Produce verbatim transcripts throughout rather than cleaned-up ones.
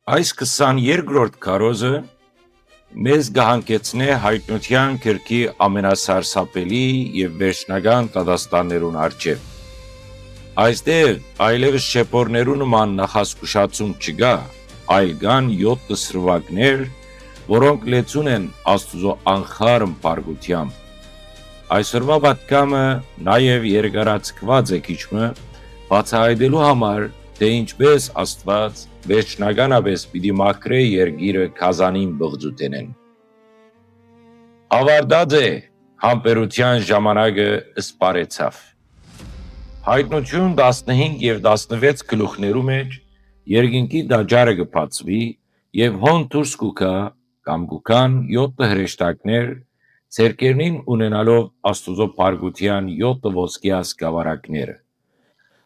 Այս քսաներկրորդ քարոզը մեզ կը հանգեցնէ Յայտնութեան գրքի ամենասարսափելի եւ վերջնական դատաստաններուն առջեւ։ Այստեղ այլեւս շեփորներու նման նախազգուշացում չկայ, այլ կան յոթ սրուակներ, որոնք լեցուն են Աստուծոյ անխարմ փառքութեամբ։ Այսօրուայ պատգամը նաեւ երկարաձգուած է քիչ մը, բացայայտելու համար, թէ ինչպէս Աստուած վերջնականապէս պիտի մաքրէ երկիրը գազանին պղծութենէն։ Աւարտած է, համբերութեան ժամանակը սպառեցաւ։ Յայտնութիւն տասնհինգ եւ տասնվեց գլուխներու մէջ երկնքի տաճարը կը բացուի եւ հոն դուրս կու գայ կամ կու գան յոթ հրեշտակներ, ձեռքերնին ունենալով Աստուծոյ փառքութեան յոթ ոսկեայ սկաւառակները։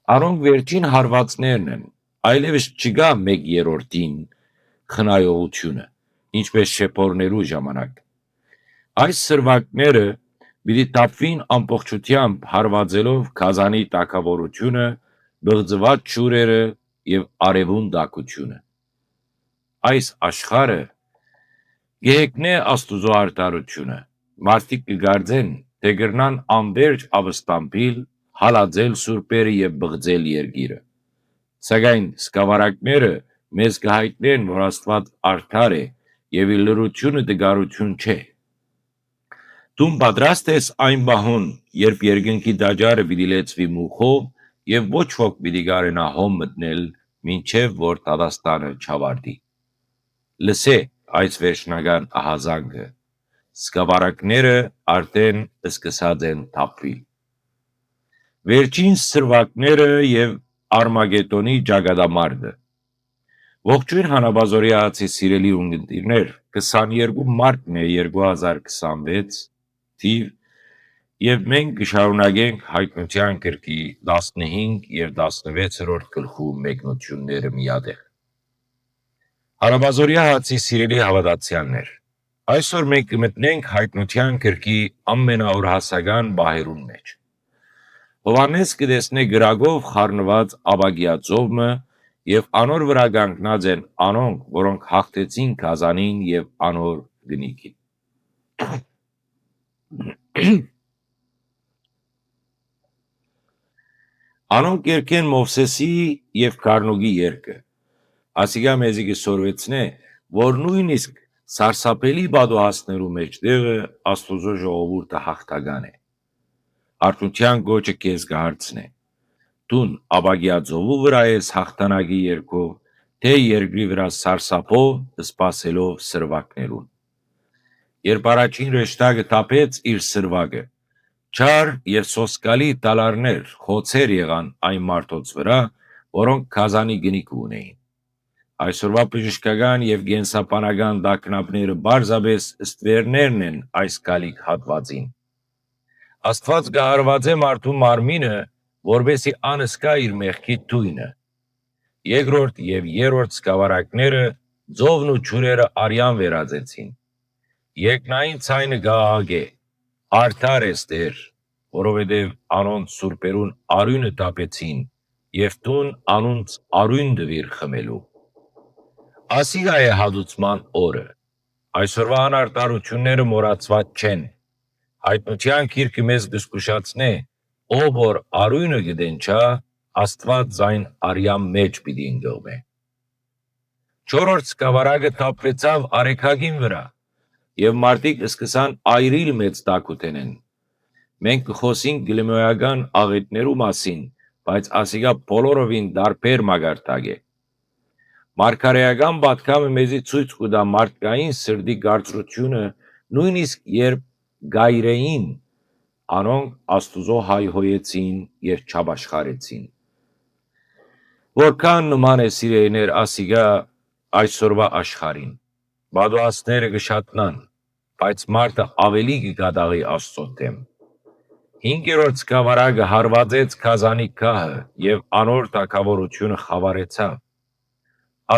Անոնք վերջին հարուածներն են, այլեւս չկայ մէկ երրորդին խնայողութիւնը, ինչպէս շեփորներու ժամանակ։ Այս սրուակները պիտի թափուին ամբողջութեամբ, հարուածելով գազանի թագաւորութիւնը, պղծուած ջուրերը եւ արեւուն տաքութիւնը։ Այս աշխարհը կը հեգնէ Աստուծոյ արդարութիւնը։ Մարդիկ կը կարծեն, թէ կրնան անվերջ աւստամբիլ, հալածել սուրբերը եւ պղծել երկիրը։ Սակայն սկաւառակները մեզ կը յայտնեն, որ Աստուած արդար է եւ իր լռութիւնը տկարութիւն չէ։ Դուն պատրաստ ես այն պահուն, երբ երկնքի տաճարը պիտի լեցուի մուխով եւ ոչ ոք պիտի կարենայ հոն մտնել, մինչեւ որ դատաստանը չաւարտի։ Լսէ այս վերջնական ահազանգը. սկաւառակները արդէն սկսած են թափուիլ։ Վերջին սրուակները եւ Արմագետոնի ճակատամարտը։ Ողջոյն, Հանապազօրեայցի սիրելի ունկնդիրներ, քսաներկու մարտն է երկու հազար քսանվեց թիւ, եւ մենք կը շարունակենք Յայտնութեան գրքի տասնհինգ եւ տասնվեցերորդ գլխու մեկնութիւնները միատեղ։ Հանապազօրեայցի սիրելի հաւատացեալներ, այսօր մենք կը մտնենք Յայտնութեան գրքի ամենաօրհասական պահերուն մէջ։ Յովհաննէս կը տեսնէ կրակով խառնուած ապակեայ ծով մը եւ անոր վրայ կանգնած են անոնք, որոնք յաղթեցին գազանին եւ անոր կնիքին։ Անոնք կերգեն Մովսէսի եւ Գառնուկի երգը։ Ասիկա մեզի կը սորվեցնէ, որ նոյնիսկ սարսափելի պատուհասներու մէջտեղը Աստուծոյ ժողովուրդը յաղթական է։ Արդարութեան կոչը քեզ կը հարցնէ. դուն ապակեայ ծովու վրայ ես յաղթանակի երգով, թէ երկրի վրայ սարսափով, սպասելով սրուակներուն։ Երբ առաջին հրեշտակը թափեց իր սրուակը, չար եւ սոսկալի տալարներ, խոցեր եղան այն մարդոց վրայ, որոնք գազանի կնիքը ունէին։ Այսօրուայ բժշկական եւ կենսաբանական տագնապները պարզապէս ստուերներն են այս գալիք հատուածին։ Աստուած կը հարուածէ մարդու մարմինը, որպէսզի ան զգայ իր մեղքի թոյնը։ Երկրորդ եւ երրորդ սկաւառակները, ծովն ու ջուրերը արեան վերածեցին։ Երկնային ձայնը կ'աղաղէ. «Արդար ես, Տէր, որովհետեւ անոնց սուրբերուն արիւնը թափեցին եւ դուն անոնց արիւն տուիր խմելու»։ Ասիկա է հատուցման օրը։ Այսօրուայ անարդարութիւնները մոռացուած չեն։ Յայտնութեան գիրքը մեզ կը զգուշացնէ, ով որ արիւնը կը տենչայ, Աստուած զայն արեան մէջ պիտի ընկղմէ։ Չորրորդ սկաւառակը թափուեցաւ արեգակին վրայ, եւ մարդիկ սկսան այրիլ մեծ տաքութենէն։ Մենք կը խօսենք կլիմայական աղէտներու մասին, բայց ասիկա բոլորովին տարբեր մակարդակ է։ Մարգարէական պատգամը մեզի ցոյց կու տայ մարդկային սրտի կարծրութիւնը, նոյնիսկ երբ կ'այրէին, անոնք Աստուծոյ հայհոյեցին եւ չապաշխարեցին։ Որքան նման է, սիրելիներ, ասիկա այսօրուայ աշխարհին։ Պատուհասները կը շատնան, բայց մարդը աւելի կը կատաղի Աստծոյ դէմ։ Հինգերորդ սկաւառակը հարուածեց գազանի գահը եւ անոր թագաւորութիւնը խաւարեցաւ։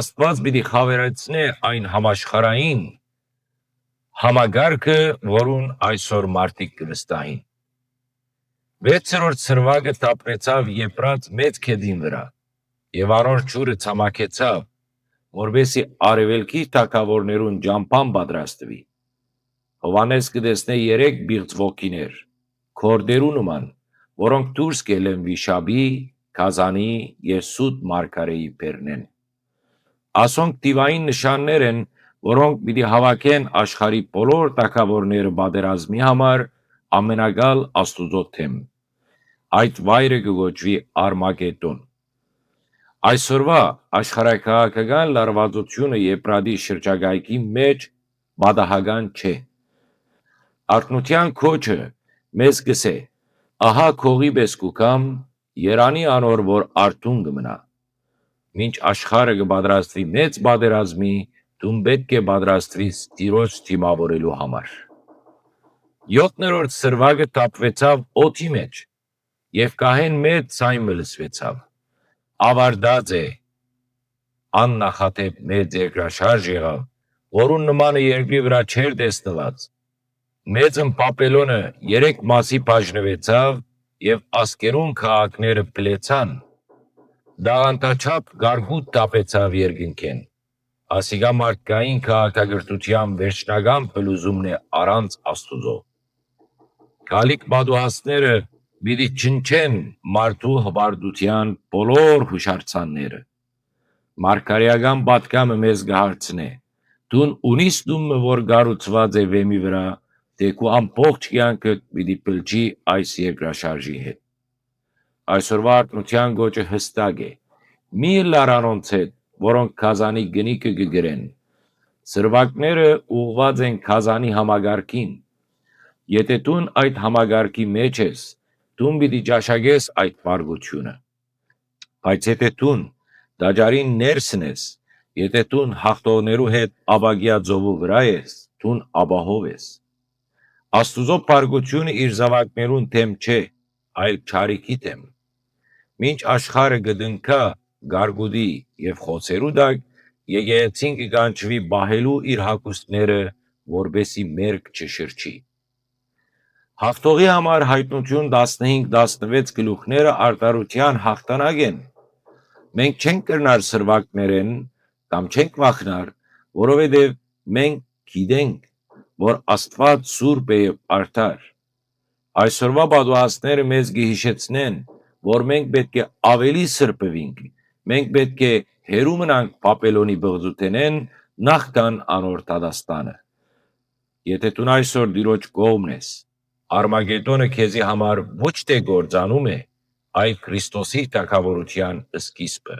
Աստուած պիտի խաւարեցնէ այն համաշխարհային համակարգը, որուն այսօր մարդիկ կը վստահին։ Վեցերորդ սրուակը թափուեցաւ Եփրատ մեծ գետին վրայ, եւ անոր ջուրը ցամաքեցաւ, որպէս զի արեւելքի թագաւորներուն ճամբան պատրաստուի։ Յովհաննէս կը տեսնէ երեք պիղծ ոգիներ, քորդերու նման, որոնք դուրս կ'ելլեն վիշապի, գազանի եւ սուտ մարգարէի բերնէն։ Ասոնք դիւային նշաններ են, որոնք պիտի հաւաքեն աշխարհի բոլոր թագաւորները պատերազմի համար ամենակալ Աստուծոյ դէմ։ Այդ վայրը կը կոչուի Արմագետոն։ Այսօրուայ աշխարհաքաղաքական լարուածութիւնը Եփրատի շրջակայքի մէջ պատահական չէ։ Արթնութեան կոչը մեզ կ'ըսէ. «Ահա քողի պէս կու գամ, երանի անոր որ արթուն կը մնայ»։ Մինչ աշխարհը կը պատրաստուի մեծ պատերազմի, դուն պէտք է պատրաստուիս Տիրոջ դիմաւորելու համար։ Եօթներորդ սրուակը թափուեցաւ օդի մէջ, եւ կահէն մեծ ձայն մը լսուեցաւ. «Աւարտած է»։ Աննախադէպ մեծ երկրաշարժ եղաւ, որուն նմանը երկրի վրայ չէր տեսնուած։ Մեծն Պապելոնը երեք մասի բաժնուեցաւ եւ ազգերուն քաղաքները փլեցան։ Տաղանդաչափ կարկուտ թափեցաւ երկնքէն։ Ասիկա մարդկային քաղաքակրթութեան վերջնական փլուզումն է առանց Աստուծոյ։ Գալիք պատուհասները պիտի չնչեն մարդու հպարտութեան բոլոր յուշարձանները։ Մարգարէական պատգամը մեզ կը հարցնէ. «Դուն ունի՞ս տուն մը, որ կառուցուած է վէմի վրայ, թէ քու ամբողջ կեանքդ պիտի փլչի այս երկրաշարժի հետ»։ Այսօրուայ արթնութեան կոչը յստակ է. «Մի ըլլար անոնց հետ, որոնք գազանի կնիքը կը կրեն»։ Սրուակները ուղղուած են գազանի համակարգին։ Եթէ դուն այդ համակարգի մէջ ես, դուն պիտի ճաշակես այդ պարգութիւնը։ Բայց եթէ դուն տաճարին ներսն ես, եթէ դուն յաղթողներու հետ ապակեայ ծովու վրայ ես, դուն ապահով ես։ Աստուծոյ պարգութիւնը իր զաւակներուն դէմ չէ, այլ չարիքի դէմ։ Մինչ աշխարհը կը տնկայ կարկուտի եւ խոցերու տակ, եկեղեցին կը կանչուի պահելու իր հագուստները, որպէս զի մերկ չշրջի։ Հաղթողի համար Յայտնութիւն տասնհինգ տասնուեց գլուխները արդարութեան յաղթանակ են։ Մենք չենք կրնար սրուակներէն կամ չենք վախնար, որովհետեւ մենք գիտենք, որ Աստուած սուրբ է եւ արդար։ Այսօրուայ պատուհասները մեզ կը յիշեցնեն, որ մենք պէտք է աւելի սրբուինք, մենք պէտք է հեռու մնանք Պապելոնի պղծութենէն նախքան անոր դատաստանը։ Եթէ դուն այսօր Տիրոջ կողմն ես, Արմագետոնը քեզի համար ոչ թէ կործանում է, այլ Քրիստոսի թագաւորութեան սկիզբը։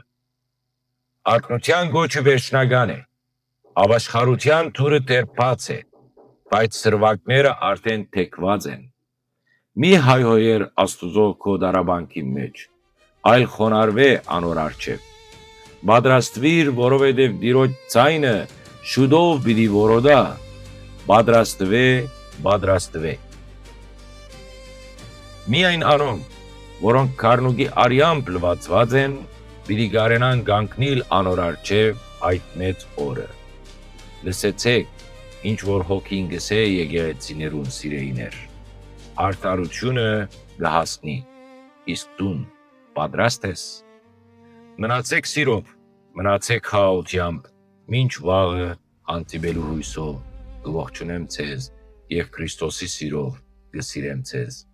Արթնութեան կոչը վերջնական է, ապաշխարութեան դուռը դեռ բաց է, բայց սրուակները արդէն թեքուած են։ Մի հայհոյեր Աստուծոյ քո դարաբանքին մէջ, այլ խոնարհուէ անոր առջեւ։ Պատրաստուիր, որովհետեւ Տիրոջ ձայնը շուտով պիտի որոտայ. «Պատրաստուէ, պատրաստուէ»։ Միայն անոնք, որոնք գառնուկի արեամբ լուացուած են, պիտի կարենան կանգնիլ անոր առջեւ այդ մեծ օրը։ Լսեցէք, ինչ որ հոգին կ'ըսէ եկեղեցիներուն, սիրելիներ. արդարութիւնը կը հասնի, իսկ դուն պատրաստ ես։ Մնացեք սիրով, մնացեք խաղաղութեամբ, մինչ վաղը հանդիպելու յոյսով կը ողջունեմ ձեզ եւ Քրիստոսի սիրով կը սիրեմ ձեզ։